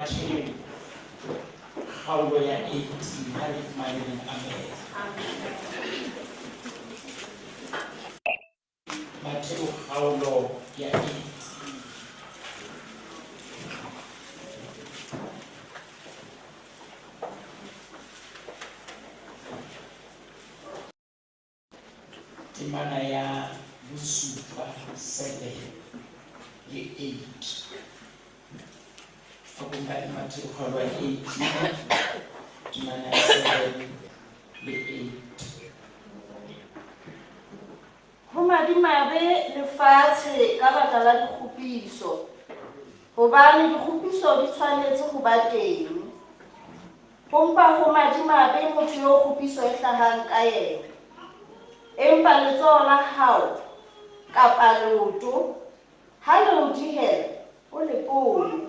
Matheu kgaolo ya 18 ha re fumaneng amen. Matheu kgaolo ya 18. Temana ya bosupa, 7 le 8. A ko mpale Matheu kgaolo ya 18, temana ya 7 le 8. Ho madimabe lefatshe ka baka la dikgopiso, hobane dikgopiso di tshwanetse ho ba teng. Ho mpa ho madimabe motho eo kgopiso e hlahang ka yena. Empa letsoho la hao kapa leoto ha le o dihela, o le pone,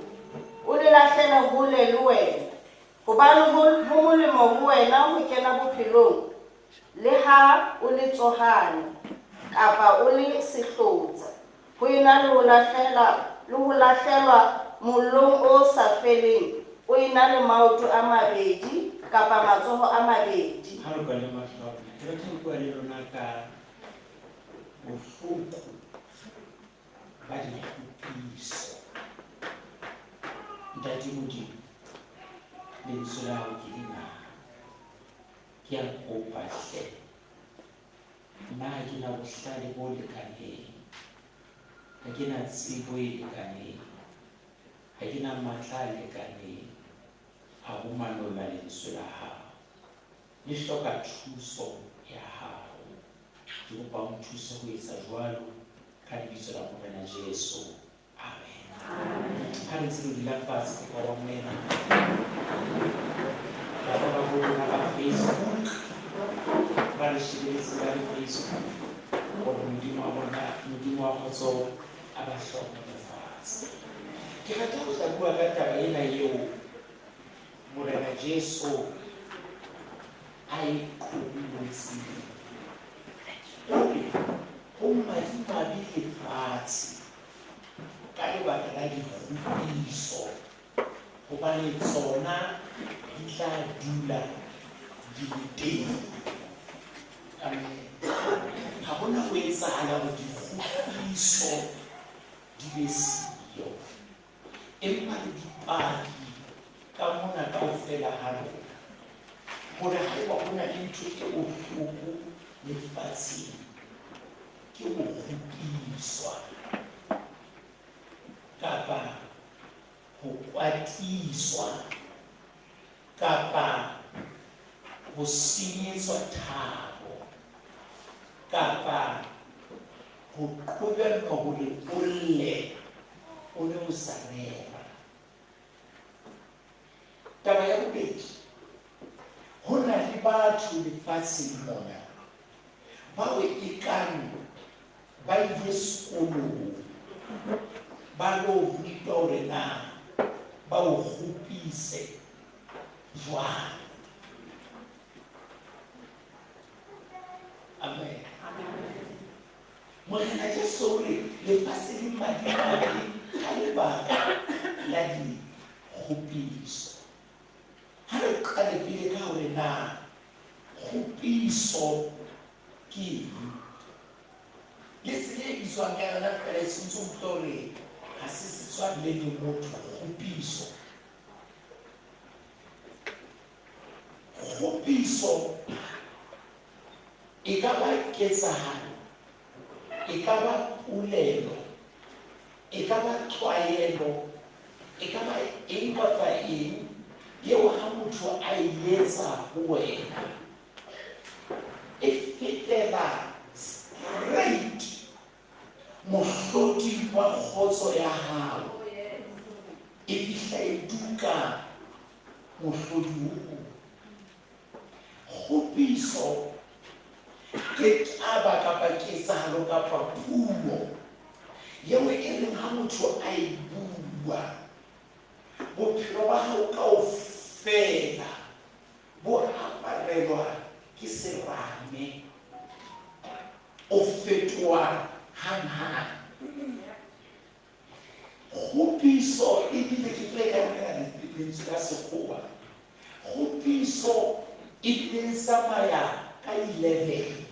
o le lahlele hole le wena, hobane ho molemo ho wena ho kena bophelong le ha o le tsohane kapa o le sehlotsa, ho ena le ho lahlela le ho lahlelwa mollong o sa feleng o ena le maoto a mabedi kapa matsoho a mabedi. Ha re kwale mahlo a rona, ke batla ho bua le lona ka bohloko ba dikgopiso. Ntate Modimo, lentswe la hao ke lena. Ke a kopa hle, nna ha ke na bohlale bo lekaneng, ha ke na tsebo e lekaneng, ha ke na matla a lekaneng a ho manolla lentswe la hao. Le hloka thuso ya hao. Ke kopa o nthuse ho etsa jwalo ka lebitso la Morena Jesu. Amen. Ha re ntse re dula fatshe, kopa wa moena bana ba bo rona ba Facebook ba re shebeletse ba le Facebook hore Modimo wa bona, Modimo wa kgotso a ba hlohonolofatse. Ke rata ho tla bua ka taba ena eo Morena Jesu a e qobollotseng. O re ho madimabe lefatshe ka lebaka la dikgopiso, hobane tsona di tla dula di le teng. Amen. Ha hona ho etsahala hore dikgopiso di be siyo. Empa re dipaki ka mona kaofela ha rona, hore haeba ho na le ntho e bohloko lefatsheng, ke ho kgopiswa kapa ho kwatiswa kapa ho senyetswa thabo kapa ho qobellwa hore o lle o ne o sa rera. Taba ya bobedi, ho na le batho lefatsheng mona bao e kang ba ile sekolong ba lo rutwa hore na ba o kgopise jwang. Amen. Morena Jesu o re lefatshe le madimabe ka lebaka la dikgopiso. Ha re qale pele ka hore na kgopiso ke eng. Le tsela e bitswang ka yona fela e sentse utlwa hore ha se setswalle le motho, kgopiso. Kgopiso e ka ba ketsahalo, e ka ba polelo, e ka ba tlwaelo, e ka ba eng kapa eng eo ha motho a e etsa ho wena e fetela straight mohloding wa kgotso ya hao, e fihla e duka mohlodi oo. Kgopiso ke taba kapa ketsahalo kapa puo eo e reng ha motho a e bua, bophelo ba hao kaofela bo aparelwa ke serame, o fetoha hanghang. Kgopiso ebile ke tlo e ka Lentswe la sekgowa. Kgopiso e bile e tsamaya ka di-level.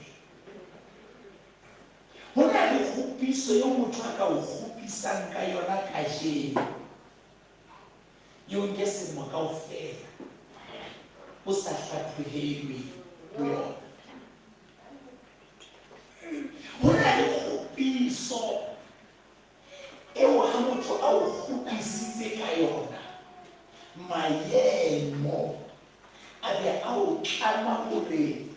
Ho na le kgopiso eo motho a ka o kgopisang ka yona kajeno, e o nke selemo kaofela o sa hlaphohelwe ho yona. Ho na le kgopiso eo ha motho a o kgopisitse ka yona, maemo a be a o tlama hore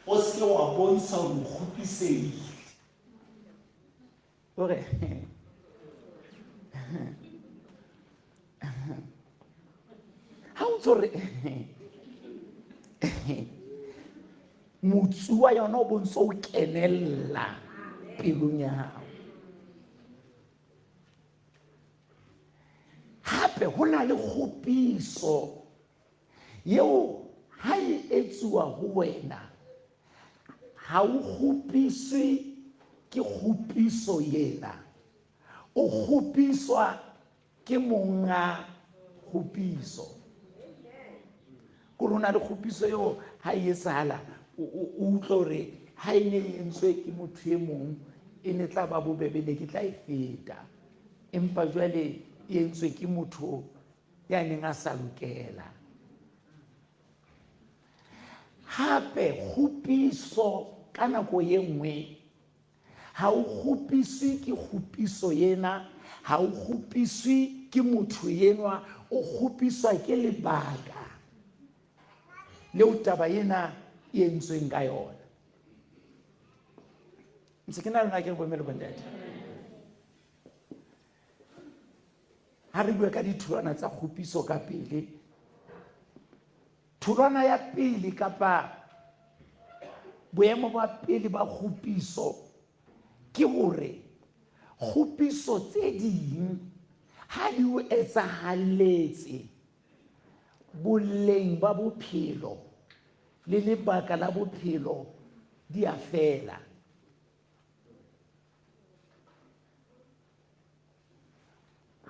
o se ke wa bontsha hore o kgopisehile. O re, ha o ntso re motsu wa yona o bontse o kenella pelong ya hao. Hape ho na le kgopiso yeo ha e etsuwa ho wena, ha o kgopiswe ke kgopiso yena, o kgopiswa ke monga kgopiso. Kore ho na le kgopiso eo ha e etsahala o utlwe hore ha e ne e entswe ke motho e mong e ne tla ba bobebe, ne ke tla e feta, empa jwale e entswe ke motho ya neng a sa lokela. Hape kgopiso ka nako ye nngwe ha o kgopiswe ke kgopiso ena, ha o kgopiswe ke motho enwa, o kgopiswa ke lebaka leo taba ena e entsweng ka yona. Ntse ke na lona ke re bomme le bontate. Ha re bue ka ditholwana tsa kgopiso ka pele, tholwana ya pele kapa boemo ba pele ba kgopiso ke hore kgopiso tse ding ha di o etsahalletse, boleng ba bophelo le lebaka la bophelo di a fela.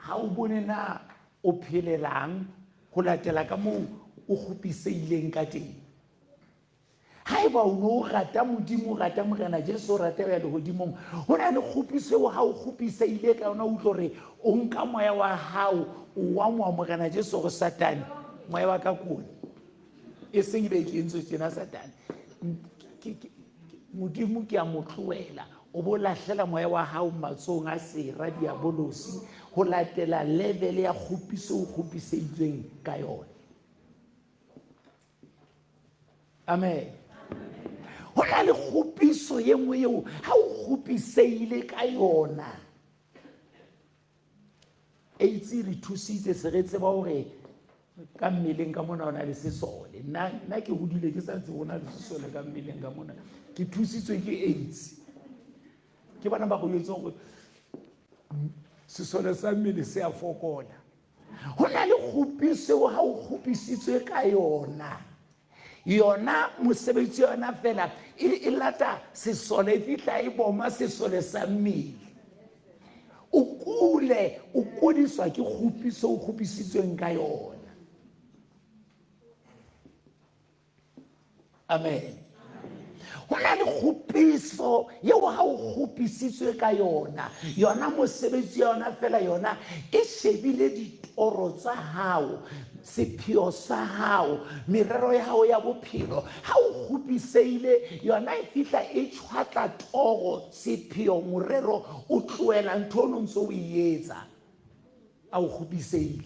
Ha o bone na o phelelang ho latela ka moo o kgopisehileng ka teng. Haeba o ne o rata Modimo, o rata Morena Jesu, o rata ho ya lehodimong, ho na le kgopiso eo ha o kgopisehile ka yona, o utlwe hore o nka moya wa hao, o wa moa Morena Jesu hore Satane, moya wa ka kone. E seng ebe ke entswe tjena Satane. Modimo ke a mo tlohela. O bo lahlela moya wa hao matsohong a sera diabolosi ho latela level ya kgopiso o kgopiseditsweng ka yona. Amen. Ho na le kgopiso ye nngwe eo ha o kgopisehile ka yona, AIDS e re thusitse, se re tseba hore ka mmeleng ka mona o na le sesole. Nna ke hodile ke sa tsebe o na le sesole ka mmeleng ka mona, ke thusitswe ke AIDS. Ke bana ba go jwetsa hore sesole sa mmele se a fokola. Ho na le kgopiso eo ha o kgopisitswe ka yona, yona mosebetsi yona fela e lata sesole, e fihla e boma sesole sa mmele. O kule, o kudiswa ke kgopiso o kgopisitsweng ka yona. Amen. Ho na le kgopiso eo ha o kgopisitswe ka yona, yona mosebetsi ya yona fela yona e shebile ditoro tsa hao, sepheo sa hao, merero ya hao ya bophelo. Ha o kgopisehile, yona e fihla e tjhwatla toro, sepheo, morero, o tlohela ntho o no ntso o e etsa. A o kgopisehile.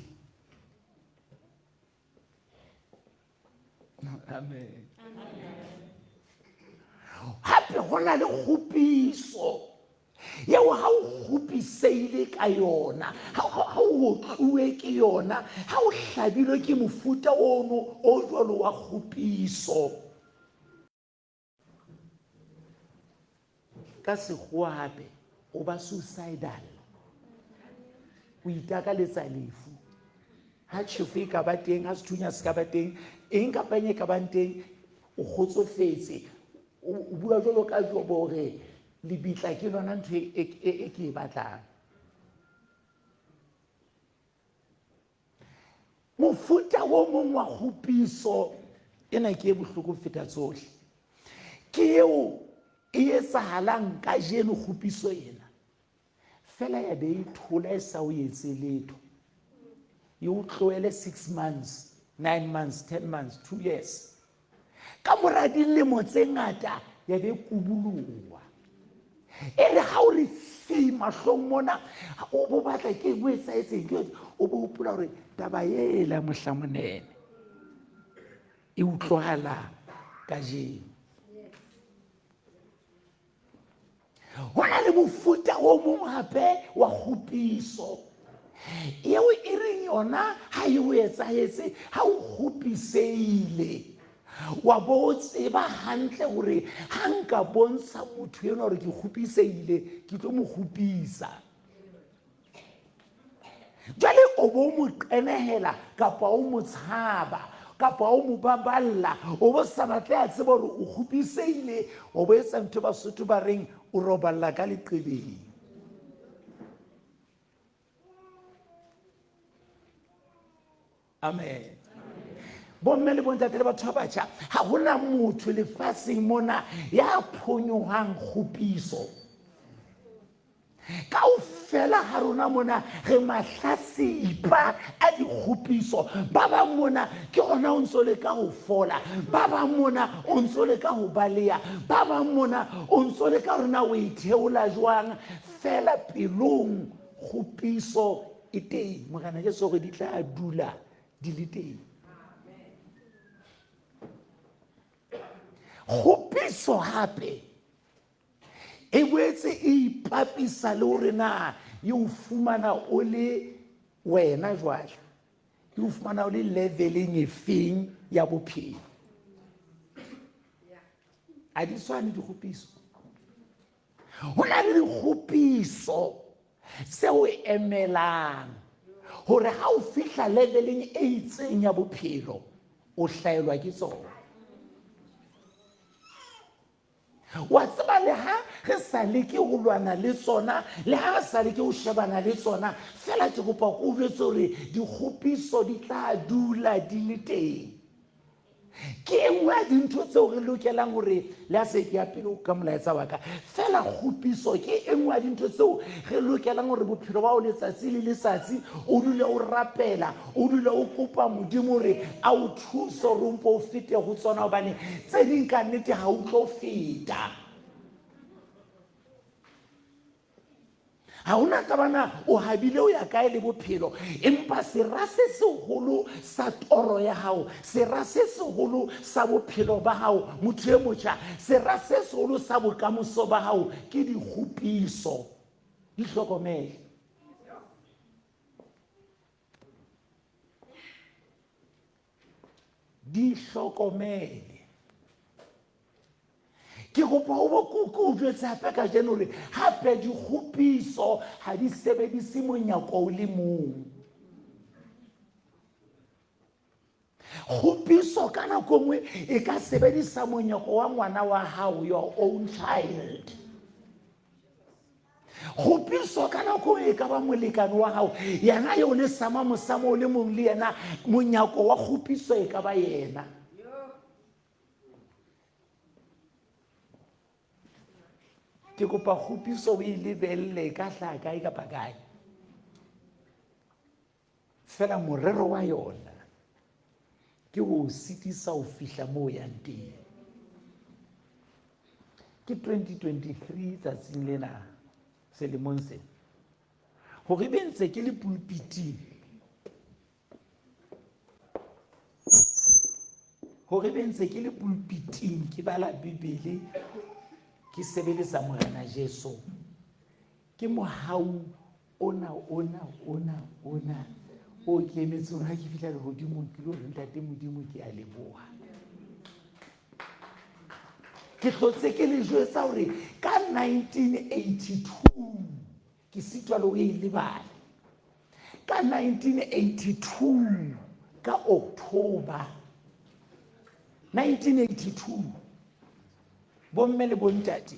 Amen. Hape ho na le kgopiso eo ha o kgopisehile ka yona, ha o otluwe ke yona, ha o hlabilwe ke mofuta ono o jwalo wa kgopiso. Ka sekgowa hape o ba suicidal, o itakaletsa lefu. Ha tjhefo e ka ba teng, ha sethunya se ka ba teng, eng kapa eng e ka bang teng, o kgotsofetse. O bua jwalo ka Jobo hore lebitla ke lona ntho e ke e batlang. Mofuta o mong wa kgopiso ena ke e bohloko ho feta tsohle. Ke eo e etsahalang kajeno kgopiso ena. Fela ya be e thola e sa o etse letho. E o tlohele 6 months, 9 months, 10 months, 2 years. Ka mora dilemo tse ngata ya be kubuloa. E re ha o re fi mahlong mona o bo batla ke bo etsaetseng ke o bo hopola hore taba ela mohlamonene e utlwahala kajeno. Ho na le mofuta o mong hape wa kgopiso eo e reng yona ha e o etsahetse ha o kgopisehile wa bo o tseba hantle hore ha nka bontsha motho enwa hore ke kgopisehile ke tlo mo kgopisa. Jwale o bo mo qenehela kapa o mo tshaba kapa o mo baballa, o bo sa batle a tseba hore o kgopisehile, o bo etsa ntho Basotho ba reng o roballa ka leqebeng. Amen. Bomme le bontate le batho ba batjha, ha hona motho lefatsheng mona ya phonyohang kgopiso. Kaofela ha rona mona re mahlasipa a dikgopiso. Ba bang mona ke hona o ntso leka ho fola, ba bang mona o ntso leka ho baleha, ba bang mona o ntso leka hore na o e theola jwang. Fela pelong kgopiso e teng. Morena Jesu hore di tla dula di le teng. Kgopiso hape e boetse e ipapisa le hore na e o fumana o le wena jwale e o fumana o le leveleng efeng ya bophelo. A di tshwane dikgopiso. Ho na le dikgopiso tse o emelang hore ha o fihla leveleng e itseng ya bophelo o hlaelwa ke tsona. Wa tseba le ha re sa leke ho lwana le tsona, le ha re sa leke ho shebana le tsona, fela ke kopa ko o jwetse hore dikgopiso di tla dula di le teng. Ke e nngwe ya dintho tseo re lokelang hore le a se ke ya pele ka molaetsa wa ka. Fela kgopiso ke e nngwe ya dintho tseo re lokelang hore bophelo ba hao letsatsi le letsatsi o dule o rapela, o dule o kopa Modimo hore a o thuse hore o mpo o fete ho tsona, hobane tse ding ka nnete ha o tlo feta. Ha hona taba na o habile o ya kae le bophelo, empa sera se seholo sa toro ya hao, sera se seholo sa bophelo ba hao, motho e motjha, sera se seholo sa bokamoso ba hao ke dikgopiso. Di hlokomele. Di hlokomele. Ke kopa o bo ke o jwetse hape kajeno hore hape dikgopiso ha di sebedise monyako o le mong. Kgopiso ka nako nngwe e ka sebedisa monyako wa ngwana wa hao, your own child. Kgopiso ka nako e ka ba molekane wa hao, yena eo le sama mosamo o le mong le yena, monyako wa kgopiso e ka ba yena. Ke kopa kgopiso o e lebelle e ka hlaha kae kapa kae. Fela morero wa yona ke ho sitisa ho fihla moo yang teng. Ke 2023 tsatsing lena selemong sena. Hore be ntse ke le pulpiting. Hore be ntse ke le pulpiting ke bala Bibele ke sebeletsa Morena Jesu. Ke mohau ona ona ona ona o ke emetseng ha ke fihla lehodimong ke lo re Ntate Modimo ke a leboha. Ke hlotse ke le jwetsa hore ka 1982 ke sitwa le ho e lebala. Ka 1982 ka October 1982 bomme le bontate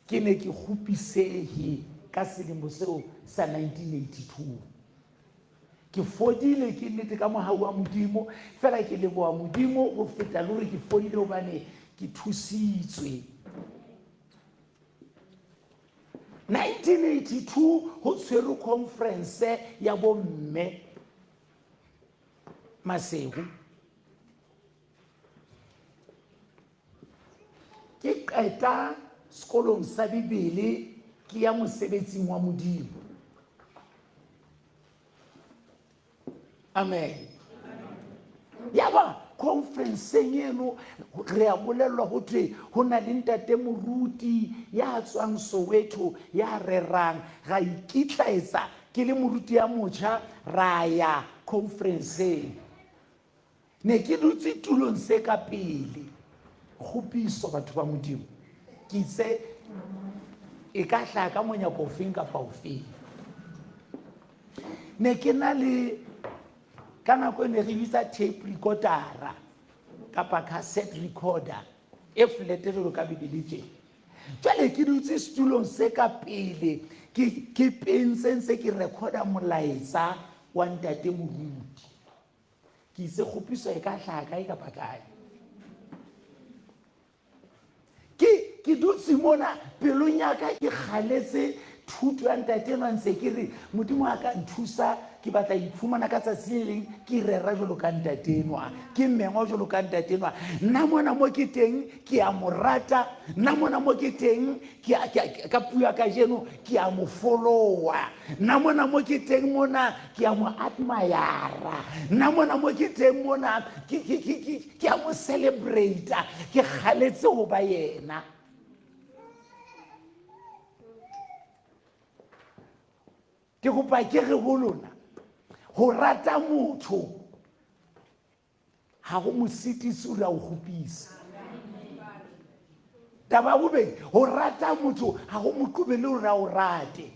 ke ne ke kgopisehe ka selemo seo sa 1982. Ke fodile ke nnete ka mohau wa Modimo, fela ke leboha Modimo go feta le gore ke fodile gobane ke thusitswe. 1982 go tshwerwe conference ya bomme Masego. Ke qeta sekolong sa Bibele ke ya mosebetsing wa Modimo. Amen. Ya ba conferenceng eno re a bolellwa go thwe go na le ntate moruti ya tswang Soweto ya rerang. Ra ikitlaetsa ke le moruti ya motjha ra ya conferenceng. Ne ke dutse tulong se ka pele. Kgopiso, batho ba Modimo. Ke itse e ka hlaha ka monyako ofeng kapa ofeng. Ne ke na le ka nako e ne re bitsa tape recordera kapa cassette recorder e flete jalo ka Bibele tje. Jwale ke dutse setulong se ka pele ke ke pentse ntse ke recorda molaetsa wa ntate moruti. Ke itse kgopiso e ka hlaha kae kapa kae. Ke ke dutse mona pelong ya ka ke kgaletse thuto ya ntate enwa ntse ke re Modimo a ka nthusa ke batla iphumana ka tsatsi le leng ke rera jwalo ka ntate enwa ke mengwa jwalo ka ntate enwa nna mona mo ke teng ke a mo rata nna mona mo ke teng ka puo ya kajeno ke a mo followa nna mona mo ke teng mona ke a mo admira nna mona mo ke teng mona ke a mo celebrata ke kgaletse go ba yena. Ke kopa ke re go lona go rata motho ga go mo sitise o re a o kgopisa. Taba ya bobedi, go rata motho ga go mo qobele gore a o rate.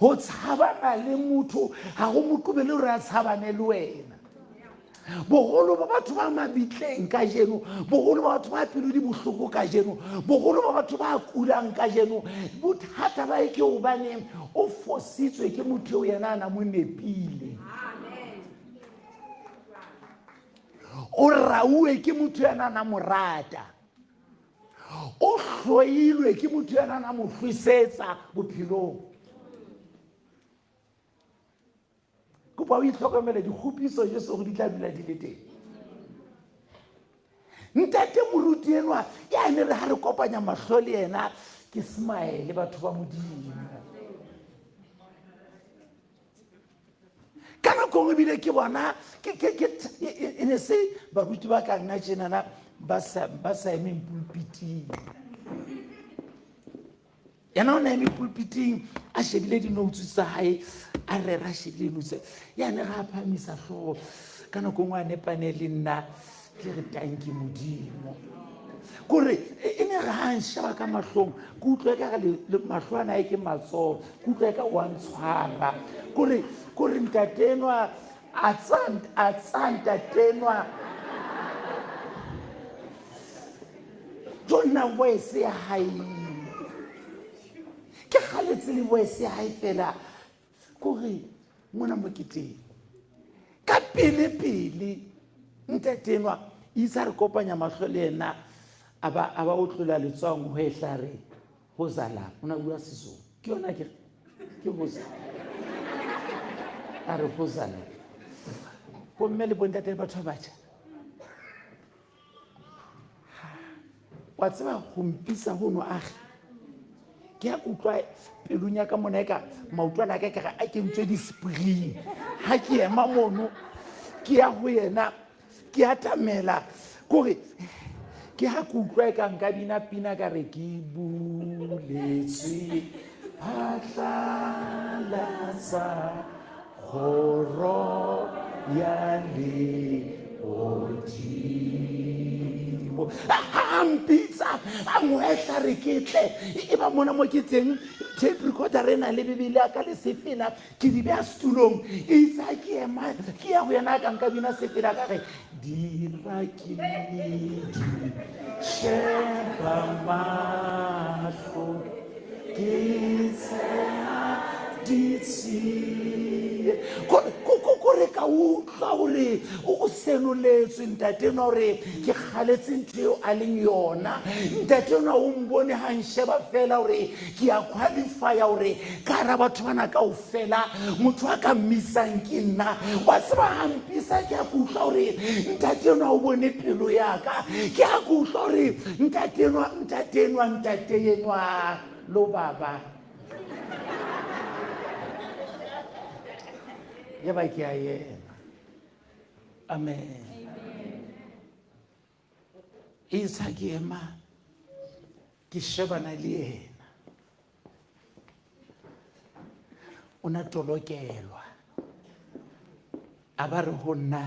Go tshabana le motho ga go mo qobele gore a tshabane le wena. Bogolo ba batho ba mabitleng kajeno, bogolo ba batho ba pelo di bohloko kajeno, bogolo ba batho ba kulang kajeno, bothata ba e ke gobaneng o fositswe ke motho eo yena a na mo nepile. O rauwe ke motho yena a na mo rata. O hloilwe ke motho yena a na mo hlwesetsa bophelong. Kopa o itlhokomele dikgopiso Jesu gore di tla dula di le teng. Ntate moruti enwa ya ne re ha re kopanya mahlo le yena ke smile batho ba Modimo. Ka nako nngwe ebile ke bona e ne se baruti ba ka nna tjenana ba sa emeng pulpiting. Yena o ne eme pulpiting a shebile dinoutsu tsa hae a rera a shebile dinoutsu yane ga a phamisa tlhogo ka nako nngwe a nepane le nna ke re tanki Modimo kore e ne ga a nsheba ka mahlong ke utlwe ka re mahlo ana e ke matsogo ke utlwe ka wa ntshwara kore kore ntate enwa a tsa ntate enwa jo nna voice ya hae ke galetse le voice ya hae fela kore mona mo ke teng ka pele pele ntate enwa itse a re kopanya mahlo le ena a ba o tlola letswang go ehla re go zala o na bua Sezulu ke yona ke ke go a re go zala bomme le bontate le batho ba batjha wa tseba go mpitsa gono age ke ya utlwa pelong ya ka mona e ka maotwana a ka kere a kentswe di-spring ga ke ema mono ke ya go yena ke atamela kore ke ga ke utlwa e ka nka bina pina ka re ke buletswe phatlalatsa kgoro ya legodimo. A mpitsa a ngwetla re ke tle e ba mona mo ke teng tape recorder e na le bebele ya ka le sefela ke di beya setulong e itse ke ema ke ya go yena ka nka bina sefela ka re dira ke di sheba mahlo ke tsheha. Ditshiye. Kore ka utlwa gore o senoletswe ntate enwa gore ke kgaletse ntho eo a leng yona. Ntate enwa o mbone ha nsheba fela gore ke a qualifya gore ka hara batho bana kaofela motho a ka mmisang ke nna. Wa tseba ha mpisa ke a ke utlwa gore ntate enwa o bone pelo ya ka. Ke a ke utlwa gore ntate enwa, ntate enwa, ntate enwa lo baba. Ya ba ke a ema. Amen. Itse ha ke ema ke shebana le yena. O na tolokelwa. A ba re ho nna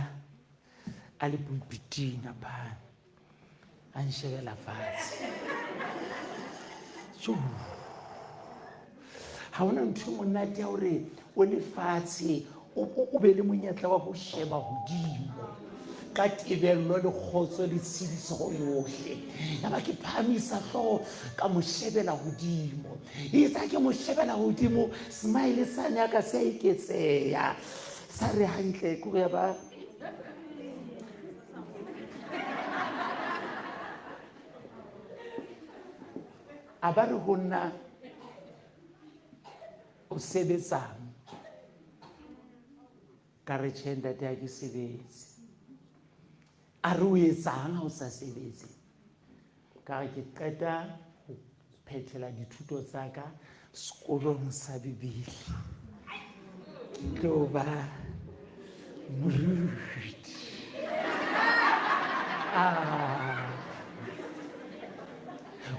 a le pulpiting a phane. A nshebela fatshe. Tjo. Ha hona ntho e monate ya hore o le fatshe o be le monyetla wa ho sheba hodimo ka tebello le kgotso le tshediseho yohle. Ya ba ke phahamisa hlooho ka mo shebela hodimo. Itse ha ke mo shebela hodimo, smile sane ya ka se a eketseha. Sa re hantle kore ya ba a ba re ho nna o sebetsang, ka re tjhe ntate ha ke sebetse. A re o etsang ha o sa sebetse? Ka re ke qeta ho phethela dithuto tsa ka sekolong sa Bibele, ke tlo ba moruti. Ah.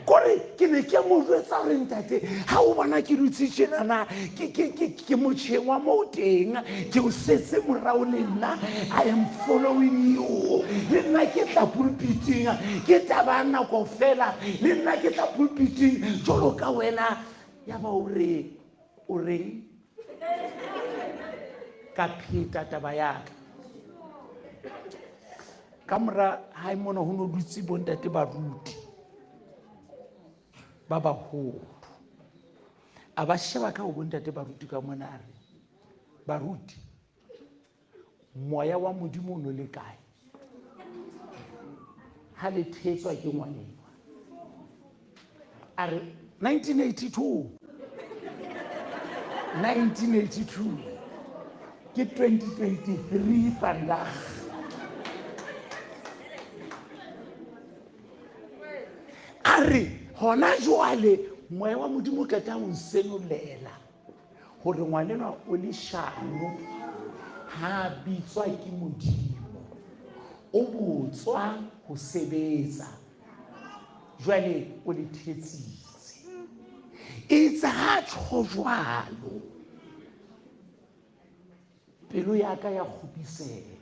Kore ke ne ke mo jwetsa hore ntate ha o bona ke dutse tjenana ke motjheng wa moo teng, ke o setse morao le nna, I am following you. Le nna ke tla pulpiting, ke taba ya nako fela, le nna ke tla pulpiting jwalo ka wena. Ya ba o re, o reng? Ka pheta taba ya ka. Ka mora hae mona ho no dutse bontate baruti ba baholo. A ba sheba ka ho bontate baruti ka mona a re, baruti, moya wa Modimo o no le kae? Ha le thetswa ke ngwanenwa. A re, 1982. 1982. Ke 2023 vandag. A re, hona jwale moya wa Modimo o qeta ho nsenolela hore ngwanenwa o leshano ha bitswa ke Modimo, o botswa ho sebetsa, jwale o le thetsitse. Itse ha tjho jwalo, pelo ya ka ya kgopiseha.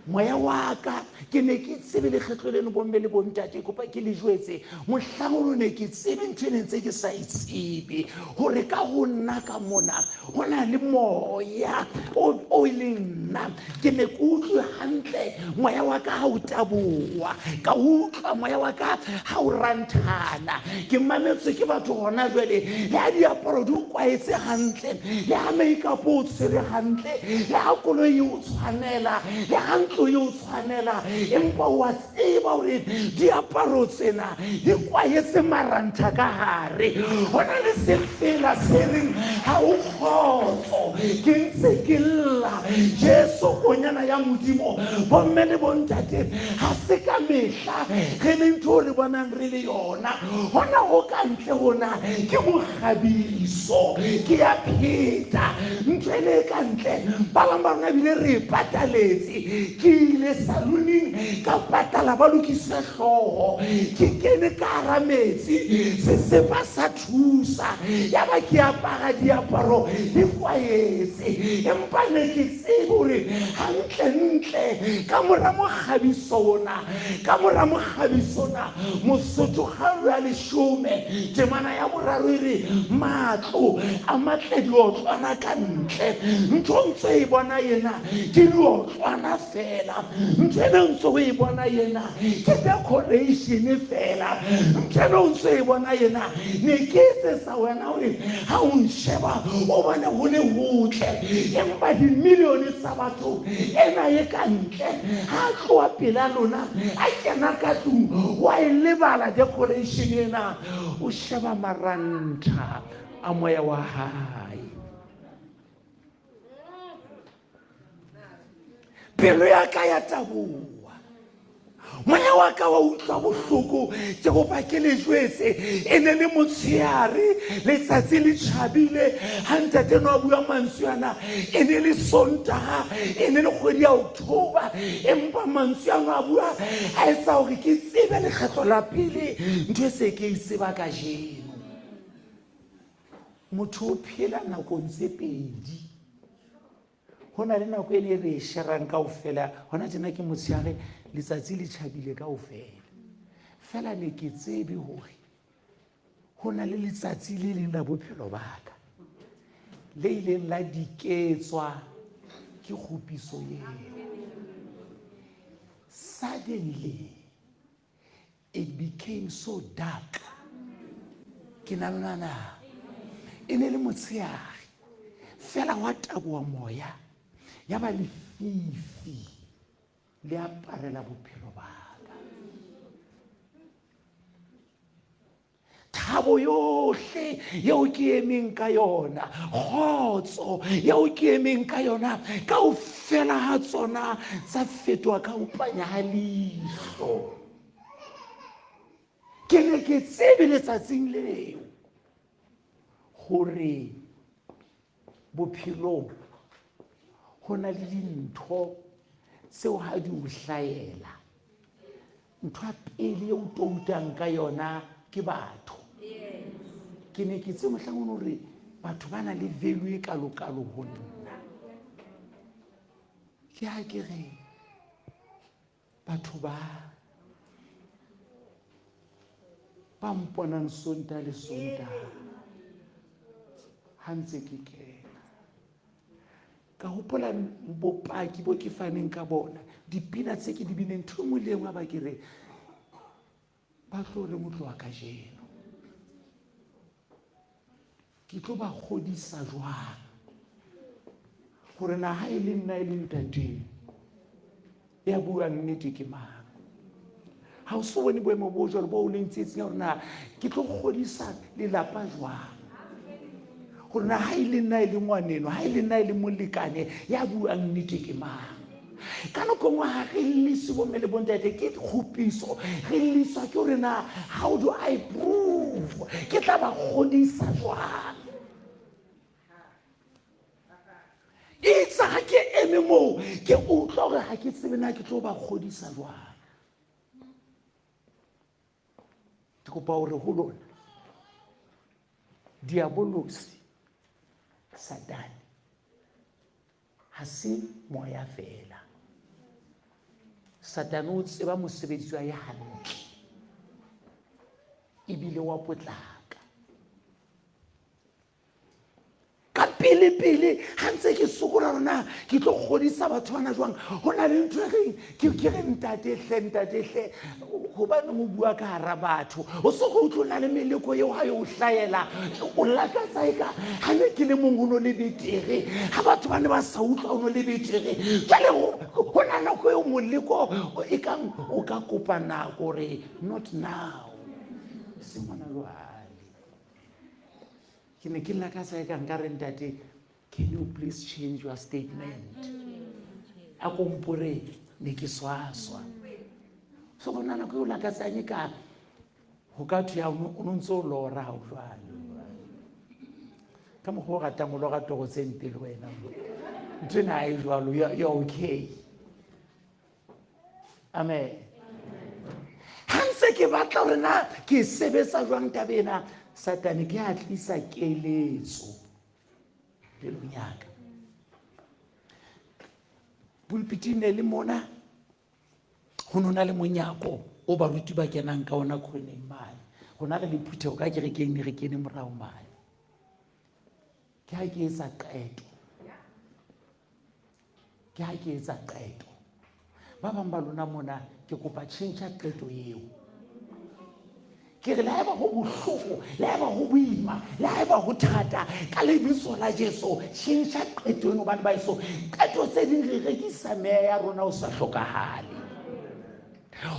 Moya wa ka, ke ne ke tsebe lekgetlo leno bomme le bontate, kopa ke le jwetse, mohlang ono ne ke tsebe ntho e ne ntse ke sa e tsebe, hore ka ho nna ka mona ho na le moya o e leng nna. Ke ne ke utlwe hantle moya wa ka ha o taboha, ka utlwa moya wa ka ha o ranthana. Ke mametswe ke batho hona jwale, le ha diaparo di o kwaetse hantle, le ha makeup o tshwere hantle, le ha koloi e o tshwanela, le ha ntlo e o tshwanela, empa wa tseba hore diaparo tsena di kwaetse marantha ka hare. Ho na le sefela se reng ha o kgotso, ke ntse ke lla, Jesu konyana ya Modimo. Bomme le bontate, ha se ka mehla re le ntho re bonang re le yona. Hona ho ka ntle hona ke mokgabiso. Ke ya pheta ntho e le ka ntle, ba bang ba rona ebile re e pataletse. Ke ile salooning ka patala ba lokise hlooho, ke kene ka hara metsi, sesepa sa thusa, ya ba ke apara diaparo di kwaetse, empa ne ke tsebe hore hantle Gantlentle ka mora mokgabiso ona, ka mora mokgabiso ona, Mosotho kgaolo ya leshome temana ya boraro e re, Matlo a matle diotlwana ka ntle. Ntho ntse e bona yena ke diotlwana fela. Ntho ena ntse o e bona yena ke decoration fela. Ntho ena o ntse e bona yena ne ke etsetsa wena hore ha o nsheba o bone ho le hotle, empa dimilione tsa batho ena e ka ntle ha a tloha pela lona a kena ka tlung wa e lebala decoration ena, o sheba marantha a moya wa hae. Pelo ya ka ya taboha, moya wa ka wa utlwa bohloko. Ke kopa ke le jwetse, e ne le motshehare, letsatsi le tjhabile ha ntate no a bua mantswe ana. E ne le Sontaha, e ne le kgwedi ya October, empa mantswe ano a bua a etsa hore ke tsebe lekgetlo la pele ntho e se ke e tseba kajeno. Motho o phela nakong tse pedi. Ho na le nako e ne re e sherang kaofela, hona tjena ke motshehare, letsatsi le tjhabile kaofela. Fela ne ke tsebe hore ho na le letsatsi le leng la bophelo ba ka le ileng la diketswa ke kgopiso eo. Suddenly it became so dark. Ke na lona na? E ne le motshehare fela wa taboha moya, ya ba lefifi le aparela bophelo ba ka. Thabo yohle yeo ke emeng ka yona, kgotso yeo ke emeng ka yona, kaofela ha tsona tsa fetoha ka ho panya ha leihlo. Ke ne ke tsebe letsatsing leo hore bophelong ho na le dintho tseo ha di o hlahela, ntho ya pele e o toutang ka yona ke batho. Ke ne ke tse mohlang ono hore batho ba na le value e kalokalo ho nna. Ke ha ke re batho ba ba mponang Sontaha le Sontaha ha ntse ke kena, ka hopola bopaki bo ke faneng ka bona, dipina tse ke di bineng, ntho e nngwe le e nngwe ba ke re ba tlo reng o tloha kajeno, ke tlo ba kgodisa jwang hore na ha e le nna e le ntateng ya buang nnete ke mang? Ha o so bone boemo bo jwalo bo o leng tsietsing ya hore na ke tlo kgodisa lelapa jwang hore na ha e le nna e le ngwaneno, ha e le nna e le molekane ya buang nnete ke mang? Ka nako nngwe ha re llise bomme le bontate ke kgopiso, re lliswa ke hore na how do I prove, ke tla ba kgodisa jwang? Itse ha ke eme moo ke utlwa hore ha ke tsebe na ke tlo ba kgodisa jwang. Ke kopa hore ho lona diabolosi, Satane ha se moya fela. Satane o tseba mosebetsi wa ye hantle ebile wa potlaka. Ka pele pele ha ntse ke sokola rona ke tlo kgodisa batho bana jwang, ho na le ntho e reng ke re ntate hle, ntate hle, hobaneng o bua ka hara batho? O so go utlwe o na le meleko eo ha e o hlahela, o lakatsa eka ha ne ke le mong ho no le betere, ha batho ba ne ba sa utlwa ho no le betere. Jwale ho na nako eo moleko e kang o ka kopa nako hore not now, seng hona jwale. Ke ne ke lakatsa eka nka re ntate, can you please change your statement? A kompore ne ke swaswa. So go na nako eo lakatsang e ka ho ka thwe ya o no ntse o lora ha o jwale. Ka mokgwa o ratang o lora toro tse mpe le wena. Ntho ena ha e jwalo, you're okay. Amen. Ha ntse ke batla hore na ke sebetsa jwang taba ena, Satane ke a tlisa keletso pelong ya ka. Pulpiti ne le mona, go no na le monyako o baruti ba kenang ka ona khoneng mane. Rona re le phuthego ka kerekeng ne re kene morago mane. Ke ha ke etsa qeto. Ke ha ke etsa qeto. Ba bang ba lona mona ke kopa tjhentjha qeto eo. Ke re le haeba ho bohloko, le haeba ho boima, le haeba ho thata, ka lebitso la Jesu tjhentjha qeto eno, hobane baeso qeto tse ding re rekisa meya ya rona o sa hlokahale.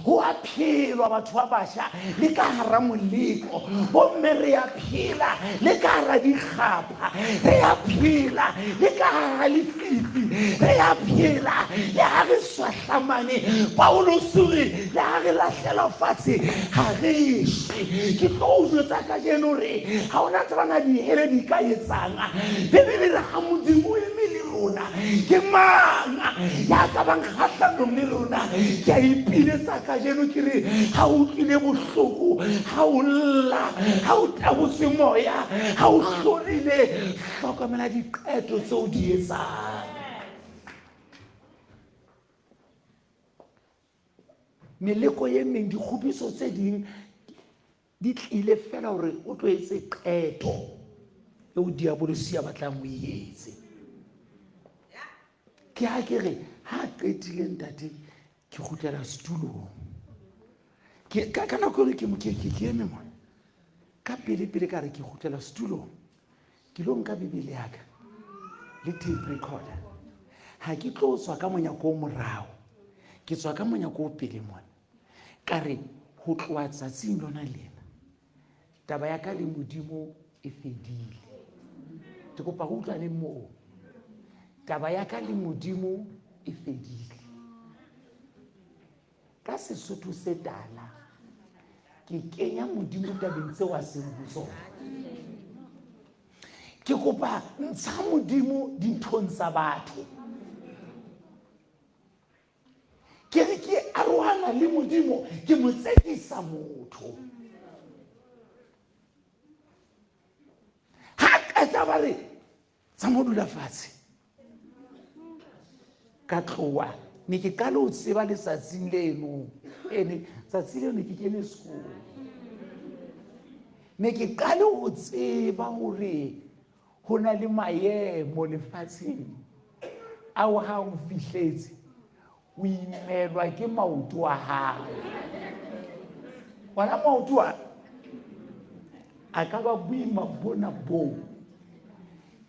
Ho a phelwa batho ba basha le ka hara moleko, bomme re a phela le ka hara dikgapha, re a phela le ka hara lefifi, re a phela le ha re swahlamane. Paulus o re le ha re lahlela fatshe ha re shwe. Ke tlo o jwetsa kajeno re ha ona tsebana dihele di ka etsang. Bibele re ha Modimo o eme le rona, ke mang ya ka bang kgahlanong le rona? Ke a ipiletsa kajeno ke re ha o utlwile bohloko, ha o lla, ha o tabotse moya, ha o hlorile, hlokomela diqeto tseo di etsang. Meleko e meng, dikgopiso tse ding di tlile fela hore o tlo etse qeto eo diabolosi a batlang o e etse. Ke ha ke re ha qetile ntate ke kgutlela setulong. Ke ka nako eno ke mo ke ke eme mona. Ka pele pele ka re ke kgutlela setulong. Ke lo nka Bibele ya ka le tape recorder. Ha ke tlo tswa ka monyako o morao, ke tswa ka monyako o pele mona. Ka re ho tloha tsatsing lona lena taba ya ka le Modimo e fedile. Ke kopa ho utlwane moo. Taba ya ka le Modimo e fedile. Ka Sesotho se tala ke kenya Modimo tabeng tseo a seng ho tsona. Ke kopa ntsha Modimo dinthong tsa batho. Ke re ke arohana le Modimo, ke mo tsekisa motho. Ha qeta ba re tsa mo dula fatshe. Ka tloha ne ke qale ho tseba letsatsing leno. Ene tsatsi leno ke kene sekolo. Ne ke qale ho tseba hore ho na le maemo lefatsheng ao ha o fihletse o imelwa ke maoto a hao. Ona maoto a a ka ba boima bona boo.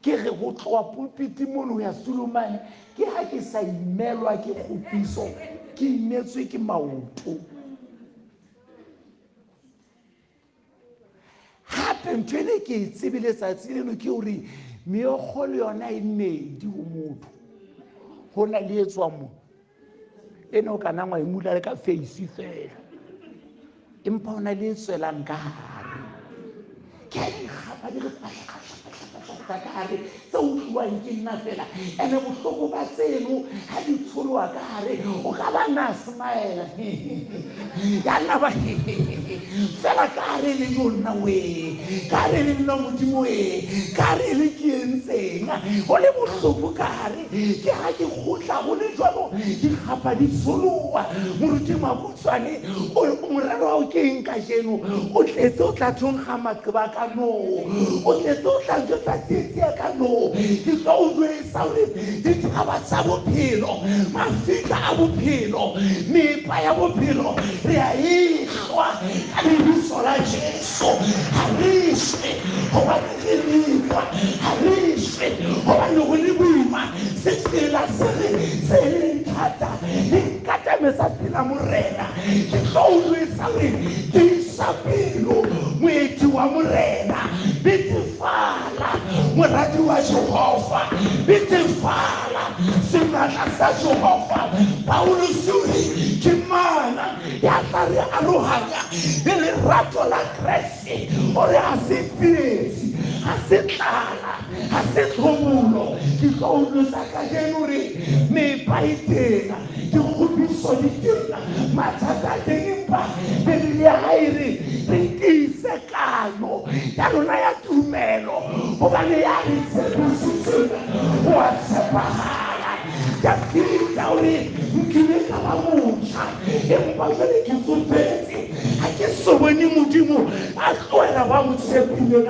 Ke re ho tloha pulpiti mono ho ya setulong mane, ke ha ke sa imelwa ke kgopiso, ke imetswe ke maoto. Hape ntho ene ke e tsebe letsatsi leno ke hore meokgo le yona e medi ho motho. Ho na le e tswang mo ene o ka nang wa e mula le ka face fela, empa ho na le e tswelang ka hare. Ke a dikgapa di re fahla ka hare tse utluwang ke nna fela. Ene bohloko ba tseno ha di tsholoha ka hare o ka ba na smile ya nna ba fela ka hare le yo nna we, ka hare le nna Modimo we, ka hare le ke entseng ho le bohloko ka hare. Ke ha ke kgutla ho le jwalo dikgapa di tsholoha. Moruti Mabutswane o morero wa hao ke eng kajeno? O tletse o tla thonkga maqeba ka no, o tletse o tla njwetsa tsietsi ya ka no. Ke tlo o jwetsa hore dithaba tsa bophelo, mafika a bophelo, meepa ya bophelo re a e hlwa ka lebitso la Jesu. Ha re shwe hobane re lekwa, ha re shwe hobane ho le boima. Sefela se re se leng thata di nkatametsa pela Morena. Ke tlo o jwetsa hore tiisa pelo moeti wa Morena, betefala moradi wa Jehova, betefala senatla sa Jehova. Paulus o re ke mang ya tla re arohanya le lerato la Kreste? O re ha se tsietsi, ha se tlala, ha se tlhobolo. Ke tlo o jwetsa kajeno hore meepa e teng, dikgopiso di teng, mathata a teng, empa Bibele ya hae e re re tiise kano ya rona ya tumelo, hobane ya re tshepisitseng o a tshepahala. Dafita o re nkile ka ba motjha empa jwale ke tsofetse ha ke so bone modimo a tlohela ba mo tshepileng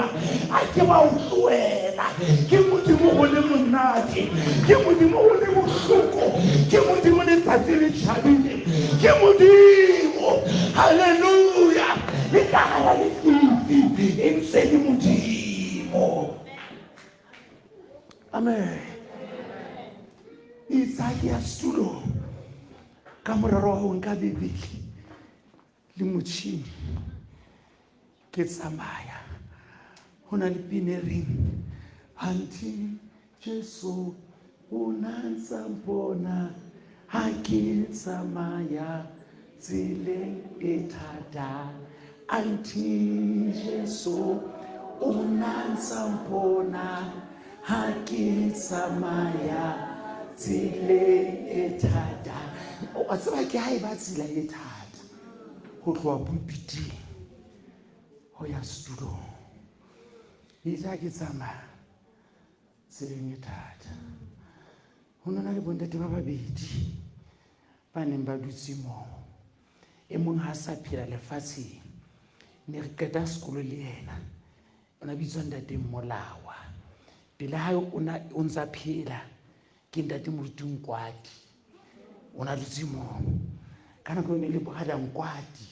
a ke ba o tlohela ke modimo go le monate ke modimo go le bohloko ke modimo letsatsi le tšhabile ke modimo halleluja le ka gara lefifi e ntse le modimo amen itsa ke ya setulong ka morero wa go nka bebele le motšhini ke tsamaya go na le pine e reng anti jesu o na ntsa mpona ha ke tsamaya tseleng e thata anti jesu o na ntsa mpona ha ke tsamaya tseleng e thata o tseba ke ha e ba tsela e thata go tloga pulpiting go ya setulong itse ha ke tsamaya tseleng e thata go nona le bontate ba babedi ba neng ba dutse moo e mong ha sa phela lefatsheng ne re qeta sekolo le yena o na bitswa ntate mmolawa pele hae o ntsa phela ke ntate moruti nkwati o na dutse moo ka nako e ne le bogada nkwati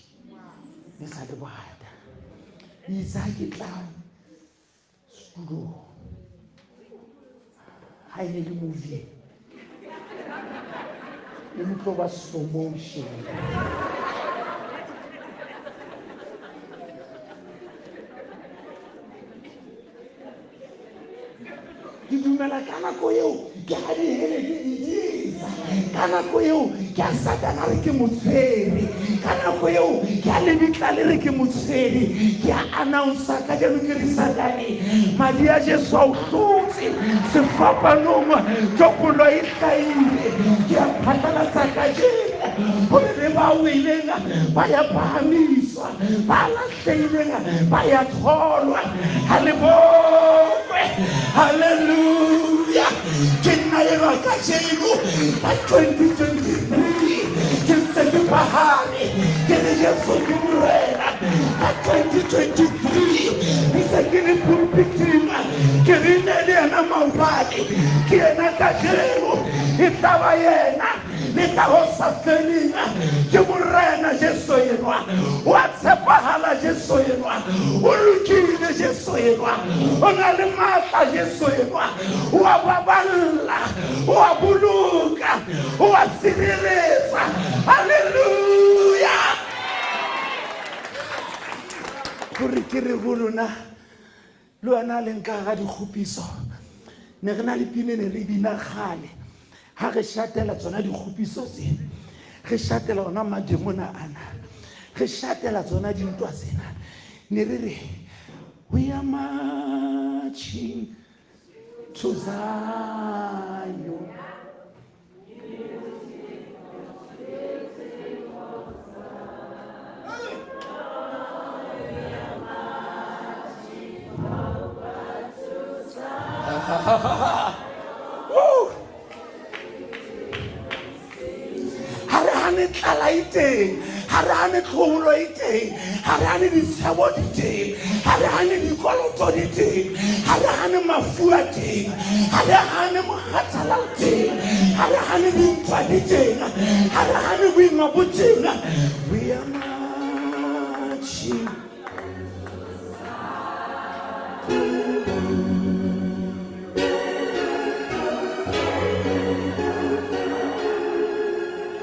ne sa le bogada itse ha ke tla setulong ha e ne le movie e ne tlo ba slow motion ke dumela ka nako eo ke ga dihele di edisa ka nako eo ke a satana re ke motshwere ka nako eo ke a lebitla le re ke motshwere ke a announcer ka jeno ke re satane madi a jesu a o hlotse sefapanong tokolo e hlaile ke a phatlalatsa kajeno gore le ba weleng ba ya phahamiswa ba lahlehileng ba ya tholwa ha le bokwe halleluja ke nna enwa kajeno ka 2023 ke ntse ke phahame ke re jesu ke morena ka 2023 ke se ke le pulpiting ke re ne le yena maobane ke yena kajeno e tla ba yena le ka ho sa feleng ke morena jesu enwa wa tshepahala jesu enwa o lokile jesu enwa o na le matla jesu enwa wa baballa wa boloka wa sireletsa halleluja gore ke re go lona le wena a leng ka ga dikgopiso ne re na le pine ne re bina kgale ga re šatela tsona dikgopiso tse re šatela ona mademona ana re šatela tsona dintwa tsena ne re re we are marching to Zion. Ha re hane tlala e teng ha re hane tlhobolo e teng ha re hane ditshebo di teng ha re hane dikoloto di teng ha re hane mafu a teng ha re hane mokgathala o teng ha re hane dintwa di teng ha re hane boima bo teng we are marching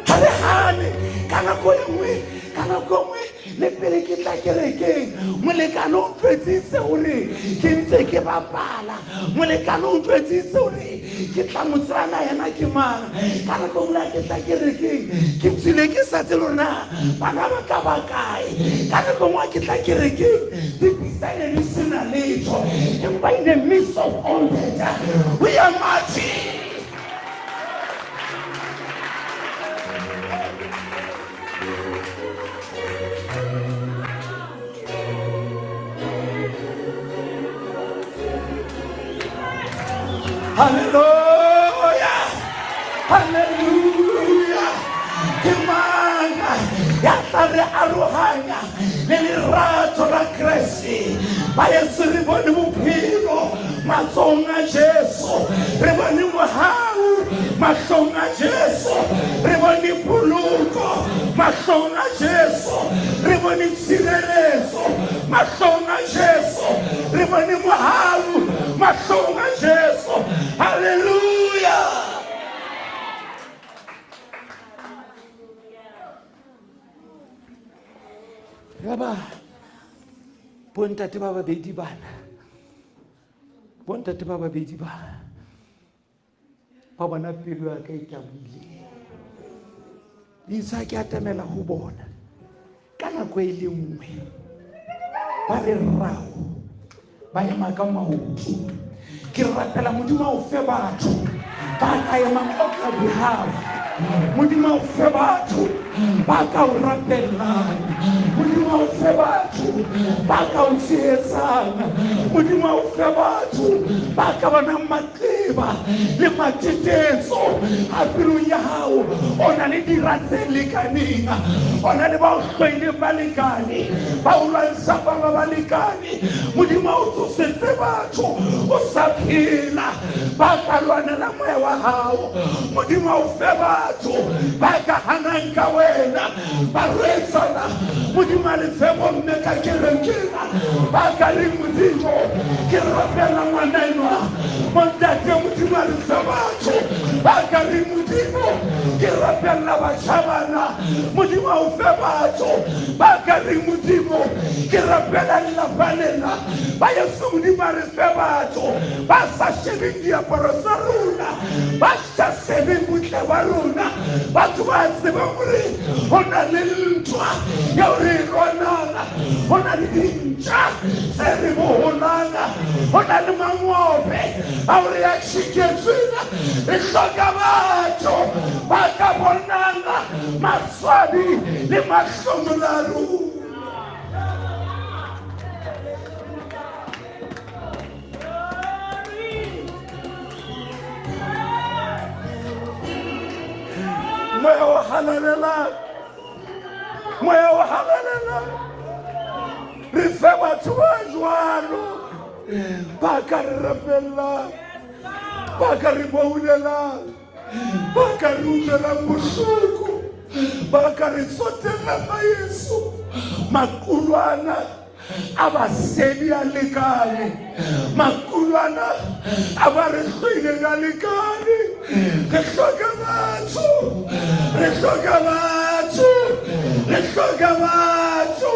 ha re gane ka nako e nngwe ka nako e nngwe le pele ke tla kerekeng molekane o ntwetsitse gore ke ntse ke bapala molekane o ntwetsitse gore ke tla mo tsebana yena ke mang ka nako nngwe ke tla kerekeng ke tswile ke sa tse lona bana ba ka ba kae ka nako nngwe ke tla kerekeng dipitsa ne di sena letho empa in the midst of all that we are marching. Hallelujah. Ba etse re bone bophelo matsong a Jesu, re bone mohau mahlong a Jesu, re bone poloko mahlong a Jesu, re bone tshireletso mahlong a Jesu, re bone mohau mahlong a Jesu. Haleluya! Yaba bontate ba babedi bana, bontate ba babedi ba ba bona pelo ya ka e taboile. Itse ke atamela ho bona ka nako e le nngwe, ba re rrao, ba ema ka maoto. Ke rapela Modimo a o fe batho ba ka emang o ka behalf. Modimo a o fe batho ba ka o rapellang. Modimo a o fe batho ba ka o tshehetsang. Modimo a o fe batho ba ka bonang maqeba le matetetso a pelong ya hao. O na le dira tse lekaneng, o na le ba o hloileng ba lekane, ba o lwantsha ba ba ba lekane. Modimo a o tsosetse batho o sa phela ba ka lwanela moya wa hao. Modimo a o fe batho ba ka hanang ka wena, barwetsana. Modimo a le fe bomme ka kerekeng ba ka reng, Modimo ke rapela ngwana enwa. Montate, Modimo a le fe batho ba ka reng, Modimo ke rapella batjha bana. Modimo a o fe batho ba ka reng, Modimo ke rapela lelapa lena. Ba yeso, Modimo a re fe batho ba sa shebeng diaparo tsa rona, ba sa shebeng botle ba rona, batho ba tsebang hore ho na le ntwa eo re e lwanang, ho na le dintja tse re boholang, ho na le mangope ao re a tjhiketsweng. Re hloka batho ba ka bonang maswabi le mahlomola a rona. Moya o halalelang, moya o halalelang, re fe batho ba jwalo ba ka re rapellang, ba ka re boulelang, ba ka re utlwelang bohloko, ba ka re tsotellang. Ba Yesu, makulwana a basedi a lekane, makulwana a ba re hloileng a lekane. Re hloka batho, re hloka batho, re hloka batho.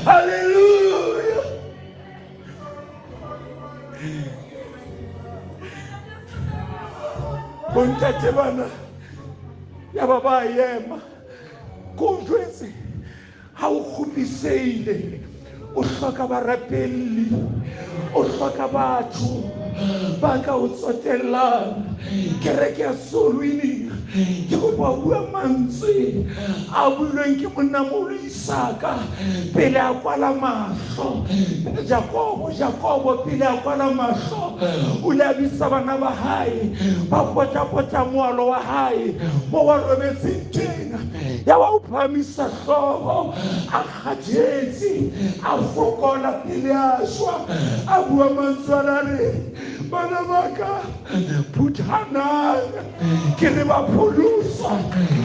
Halleluja! Bontate bana ya ba ba ema ko o jwetse, ha o kgopiseile, o hloka barapelli, o hloka batho ba ka o tsotellang. Kereke ya Soul Winning, ke kopa ho bua mantswe a builweng ke monnamoholo Isaka pele a kwala mahlo. Jakobo, Jakobo pele a kwala mahlo, o ile a bitsa bana ba hae, ba potapota moalo wa hae mo wa robetseng teng. Ya ba o phahamisa hlooho, a kgathetse, a fokola pele a shwa, a bua mantswe ana, a re, bana ba ka, phuthanang, ke re ba pholosa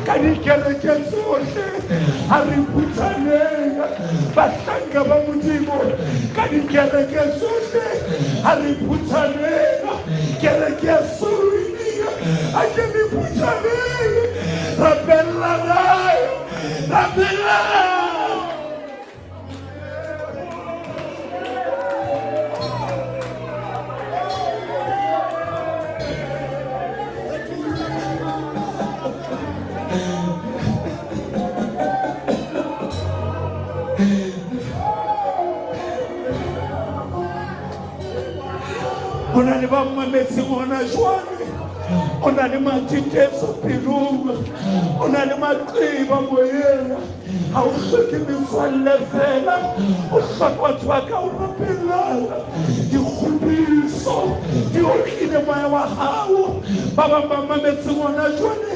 ka dikereke tsohle. Ha re phuthaneng, bahlanka ba Modimo ka dikereke tsohle, ha re phuthaneng. Kereke ya Soul Winning, a ke re phuthaneng, rapellanang, rapellanang. Ho na le ba mmametseng hona jwale, o na le matetetso pelong, o na le maqeba moyeng. Ha o hloke metswalle fela, o hloka batho ba ka o rapellang. Dikgopiso Dikgopiso di otlile moya wa hao. Ba bang ba mametseng hona jwale,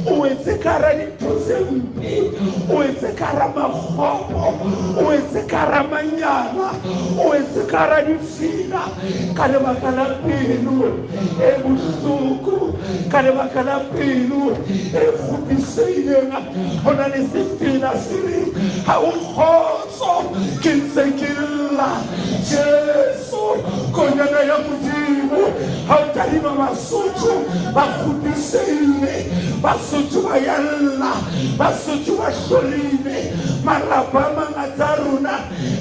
o wetse ka hara dintho tse mpe, o wetse ka hara makgopo, o wetse ka hara manyala, o wetse ka hara ditshila ka lebaka la pelo e bohloko, ka lebaka la pelo e kgopisehileng. Ho na le sefela se reng ha o kgotso, ke ntse ke lla. Jesu Konyana ya Modimo, ha o tadima Basotho ba kgopisehile, Basotho ba ya lla, Basotho ba hlorile, malapa a mangata a rona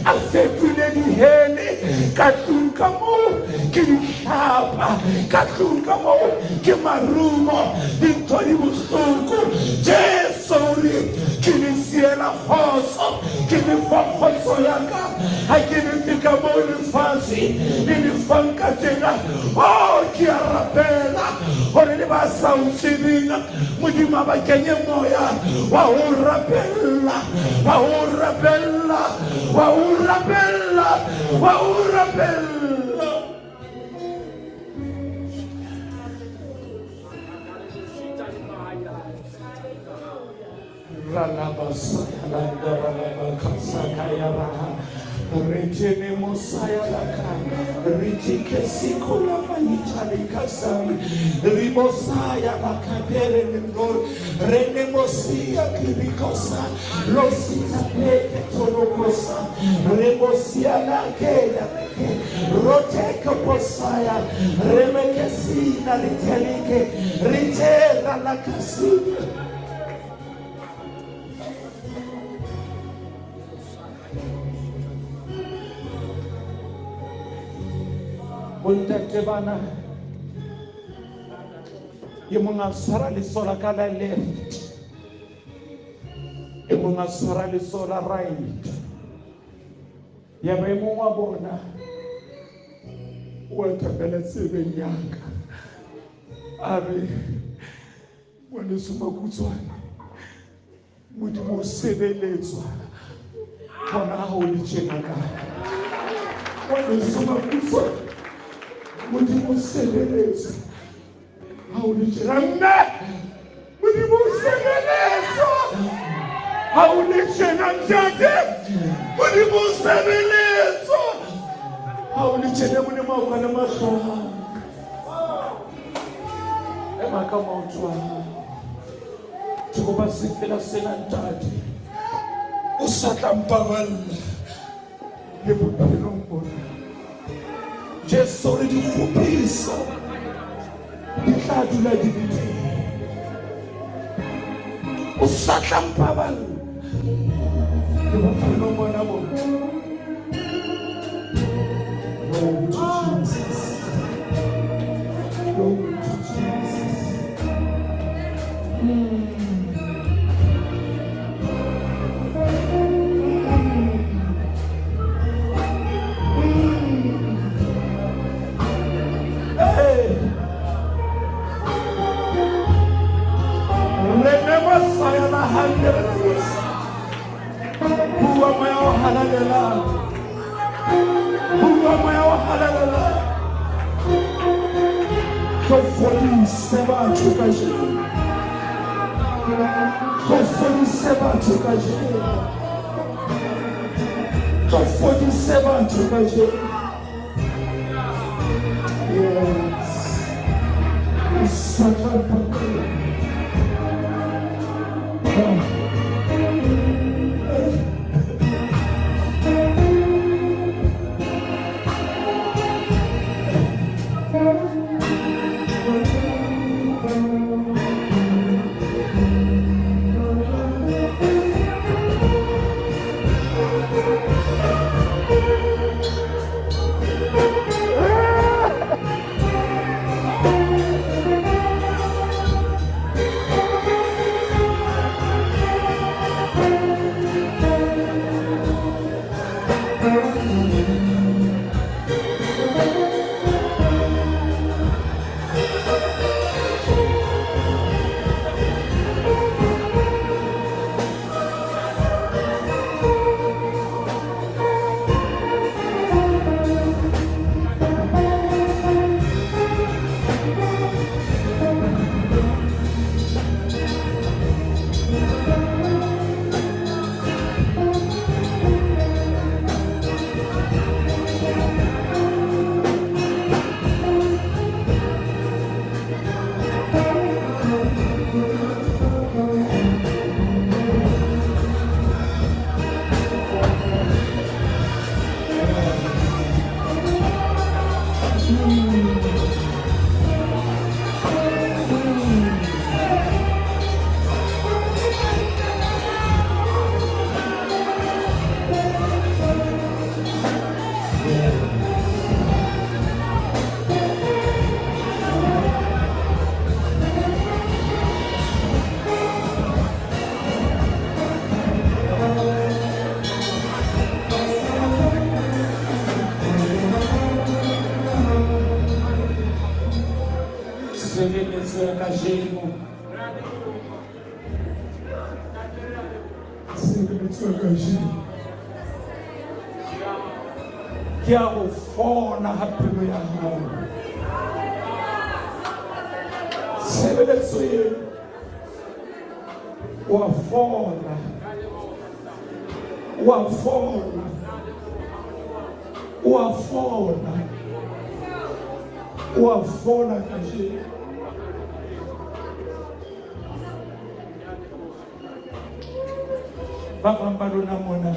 a fetohile dihele. Ka tlung ka moo ke dihlapa, ka tlung ka moo ke marumo, dintho di bohloko. Jesu o re, ke le siela kgotso, ke le fa kgotso ya ka, ha ke le fe ka moo lefatshe le le fang ka teng. Oh, ke a rapela hore le ba sa o tsebeng, Modimo a ba kenye moya wa ho rapella, wa ho rapella, wa ho rapella, wa ho rapella. Bontate bana, e mong a tshwara letsoho la ka la left, e mong a tshwara letsoho la right. Ya ba e mong wa bona o atamela tsebeng ya ka, a re, ngwaneso Makutswane, Modimo o sebeletswa hona ha o le tjena ka. Ngwaneso Makutswane, Modimo o sebeletswa ha o le tjena. Mme Modimo o sebeletswa ha o le tjena. Ntate, Modimo o sebeletswa ha o le tjena. Modimo a kwale mahlo a hao. Ema ka maoto a hao. Ke kopa sefela sena, ntate, o sa tla mpaballa le bophelong bona. Jesu re dikgopiso di tla dula di le teng. O sa tla mpaballa le bophelong bona bona. Glory to Jesus. Glory to Jesus. Hey. Re ne masaya la hande re ne. Bua moya o halalelang. Bua moya o halalelang. Tlo fodise batho kajeno. Tlo fodise batho kajeno. Tlo fodise batho kajeno. Yes. Saka. ya kajeno. Tshebeletso ya kajeno ke ya ho fola ha pelo ya hao. Tshebeletso eo wa fola, wa fola, wa fola, wa fola kajeno. Ba bang ba lona mona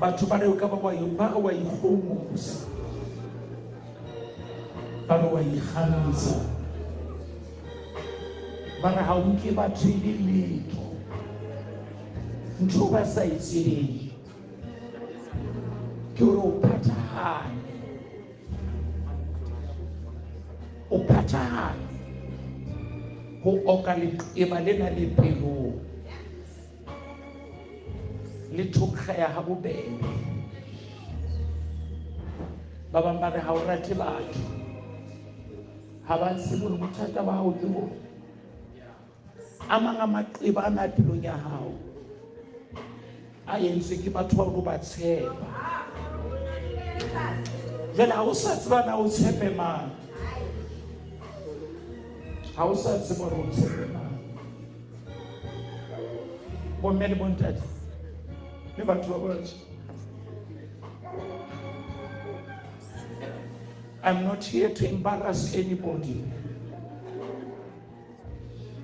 batho ba re o ka ba wa ba re wa ikgomosa, ba re wa ikgantsha, ba re ha o nke batho e le letho. Ntho ba sa e tsebeng ke hore o phathahane, o phathahane ho oka leqeba lena le pelong le thokgeha ha bobebe. Ba bang ba re ha o rate batho, ha ba tsebe hore bothata ba hao ke hore a mang a maqeba a na pelong ya hao a entswe ke batho ba o ba tshepa. Jwale ha o sa tseba na o tshepe mang, ha o sa tseba hore o tshepe mang. Bomme le bontate le batho ba batjha, I'm not here to embarrass anybody.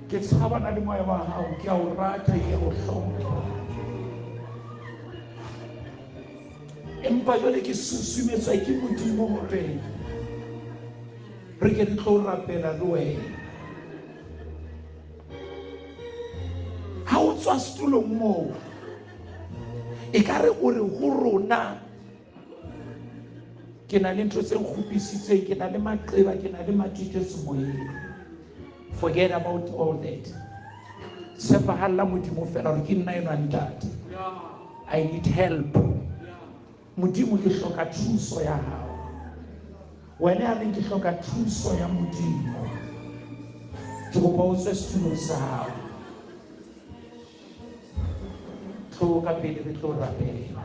Ke tshabana le moya wa hao, ke a o rata, ke a o hlompha. Empa jwale ke susumetswa ke Modimo hore re ke re tlo rapela le wena. Ha o tswa setulong moo, e ka re o re ho rona, ke na le ntho tse nkgopisitseng, ke na le maqeba, ke na le matjeketso moyeng. Forget about all that. Tshepahalla Modimo fela hore ke nna enwa ntate. I need help. Modimo, ke hloka thuso ya hao. Wena ya reng ke hloka thuso ya Modimo, ke kopa o tswe setulong sa hao. Tlo ka pele re tlo rapela.